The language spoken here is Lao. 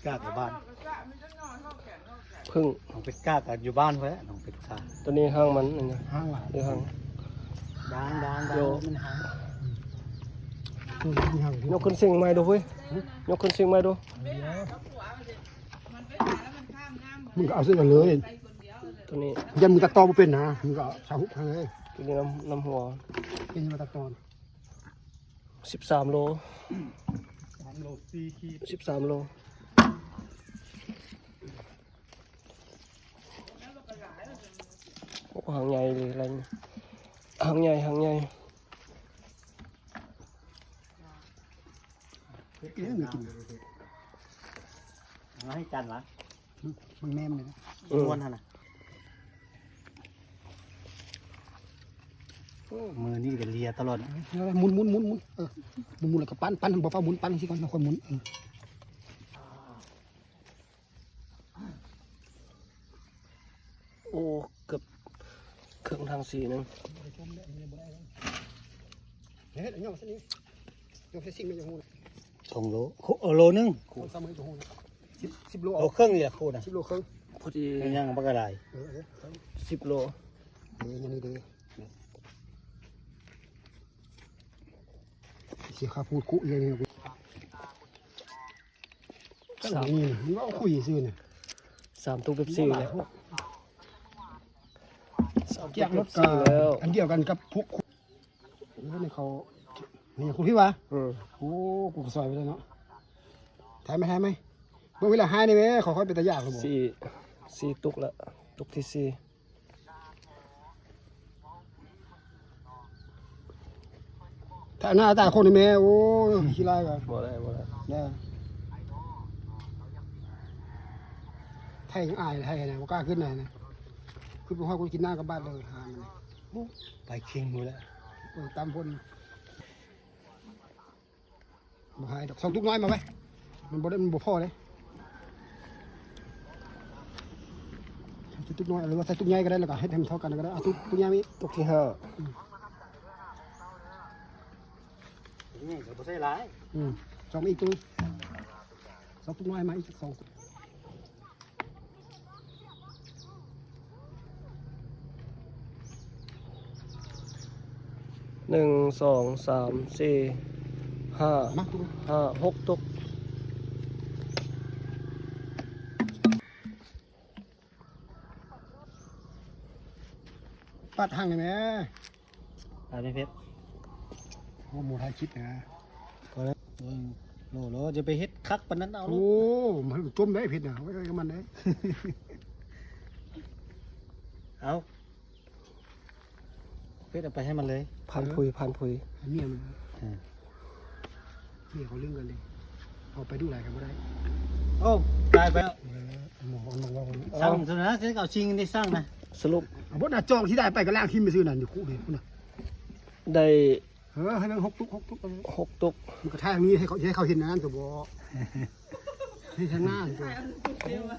ກາກັບບ້ານ ເພິ່ງ ນ້ອງເປັດກາກັບຢູ່ບ້ານພຸ້ນແຫຼະ ນ້ອງເປັດກາ. ຕົວນີ້ຫາງມັນ ອັນນີ້ຫາງຫວານ ຫຼືຫາງ ດາງ ດາງ ດາງ ໂຍ ມັນຫາງ ອືມ ມັນຫາງ ຍົກຂຶ້ນເສັງໃໝ່ດູເວີຍ ຫຶ ຍົກຂຶ້ນເສັງໃໝ່ດູ. ເອີ ມຶງກໍເອົາເສັງນັ້ນເລີຍ ຕົວນີ້ ຢ້ານມຶງຕັດຕໍ່ບໍ່ເປັນນະ ມຶງກໍເອົາເສົາຫຸບໃຫ້ເລີຍ ຕົວນີ້ນຳ ນຳຫົວ ເປັນວ່າຕັດຕໍ່. ສິບສາມໂລ ສາມໂລສີ່ຂີດ ສິບສາມໂລ. ໂອ້ ຫາງໃຫຍ່ເລີຍ ຫາງໃຫຍ່ ຫາງໃຫຍ່. ເຮັດຫຍັງກິນ ເອົາໃຫ້ຈັນວະ ມັນແມ່ນເລີຍນະ ເອີ ມ່ວນຫັ້ນນະ. ໂອ້ ມືນີ້ກໍເລຍຕະຫຼອດ ໝຸນໆໆໆ ເອີ ໝຸນໆ ແລ້ວກໍປັ່ນ ປັ່ນ ບໍ່ຟ້າວໝຸນ ປັ່ນຈັ່ງຊີ້ກ່ອນ ແລ້ວຄ່ອຍໝຸນ ເອີ. ໂອ້ ເກືອບເຄິ່ງຖັງສີໜຶ່ງ ເຮັດຫຍັງຊັ້ນນີ້ ຍົກໃສ່ຊິງແມ່ນຈະຮູ້ນະ ສອງໂລ ໂຄ ເອີ ໂລໜຶ່ງ ສອງສາມໂລຈະຮູ້ນະ ສິບ ສິບໂລ ໂລເຄິ່ງນີ້ລະ ໂຄນະ ສິບໂລເຄິ່ງ ພໍດີ ຍັງບັກກະຫຼາຍ ເອີ ເອີ ສິບໂລ ເອີ ຍັງນີ້ເດ້ ເສຍຄ່າພູດຄຸອີກແລ້ວນີ້ ສາມ ນີ້ມັນເວົ້າຄຸຍຊື່ນີ້ ສາມຕຸກເປັບຊີແລ້ວ ສາມຕຸກເປັບຊີແລ້ວ ອັນດຽວກັນກັບພວກ ເອີ ໃນເຂົາ ນີ້ຄຸນພີ່ຫວາ ເອີ ໂອ້ ກູກໍຊ່ອຍໄປແລ້ວເນາະ ຖ່າຍໄໝ ຖ່າຍໄໝ ເບິ່ງເວລາຫາຍນີ້ແມ່ ຂ້ອຍເປັນຕາຢ້ານແລ້ວບໍ່ ສີ່ ສີ່ຕຸກລະ ຕຸກທີສີ່. ຖ້າໜ້າຕາຄົນນີ້ແມ່ ໂອ້ຍ ຂີ້ລາຍວ່າ ບໍ່ໄດ້ ບໍ່ໄດ້ ນະ ໄທຍັງອາຍ ໄທນະ ບໍ່ກ້າຂຶ້ນນະ ຂຶ້ນໄປຮອດ ກູກິນນ້ຳກັບບາດເລີຍ ຫາມັນ ໂອ້ ໄປຄິງໝົດແລ້ວ ໂອ້ຍ ຕາມຄົນ ບໍ່ໃຫ້ດອກ ສອງຕຸກນ້ອຍມາໄວ້ ມັນບໍ່ໄດ້ ມັນບໍ່ພໍເດ້ ໃສ່ຕຸກນ້ອຍ ຫຼືວ່າໃສ່ຕຸກໃຫຍ່ກໍໄດ້ ແລ້ວກໍເຮັດໃຫ້ມັນເທົ່າກັນກໍໄດ້ ເອົາຕຸກ ຕຸກໃຫຍ່ມາອີກ ຕຸກທີ່ຫ້າ ອືມ ຕຸກໃຫຍ່ກໍບໍ່ໃສ່ຫຼາຍ ອືມ ສອງມາອີກຕຸກ ສອງຕຸກນ້ອຍມາອີກສອງ ໜຶ່ງ ສອງ ສາມ ສີ່ ຫ້າ ມາ ຫ້າ ຫົກຕຸກ ປັດຫາງໄດ້ແມ ອາ ເປັນເພັດ ໂອ້ ໝູຖ່າຍຄລິບນະ ພໍແລ້ວ ເອີ ໂລ ໂລ ຢ່າໄປເຮັດຄັກປານນັ້ນ ເອົາໂລດ ໂອ້ ມັນຈົມໄດ້ເພັດນະ ໄວ້ກັບມັນເດ້ ເອົາ ເຮັດເອົາໄປໃຫ້ມັນເລີຍ ຜ່ານ ເອີ ຜຸຍ ຜ່ານຜຸຍ ໃຫ້ເມຍມັນ ເອີ ເມຍເຂົາລຶ້ງກັນເດ້ ເອົາໄປດຸຫຼາຍກໍບໍ່ໄດ້ ໂອ້ ຕາຍໄປແລ້ວ ເອີ ໝໍເອົານ້ອງເວົ້າ ເອົາ ສັ່ງຊັ້ນນະ ຊິເອົາຊິງນີ້ສັ່ງນະ ສະຫຼຸບ ເອົາບໍ່ນະ ຈອງທີ່ໄດ້ໄປກໍລ້າງຖິ້ມໄປຊື່ນັ້ນ ຢູ່ຄຸນີ້ພຸ້ນນະ ໄດ້ ເອີ ໃຫ້ມັນຫົກຕຸກ ຫົກຕຸກ ຫົກຕຸກ ມັນກໍຖ່າຍທາງນີ້ໃຫ້ເຂົາ ໃຫ້ເຂົາເຫັນອັນນັ້ນຕົວະບໍ່ ເຮັດທາງໜ້າຕົວະ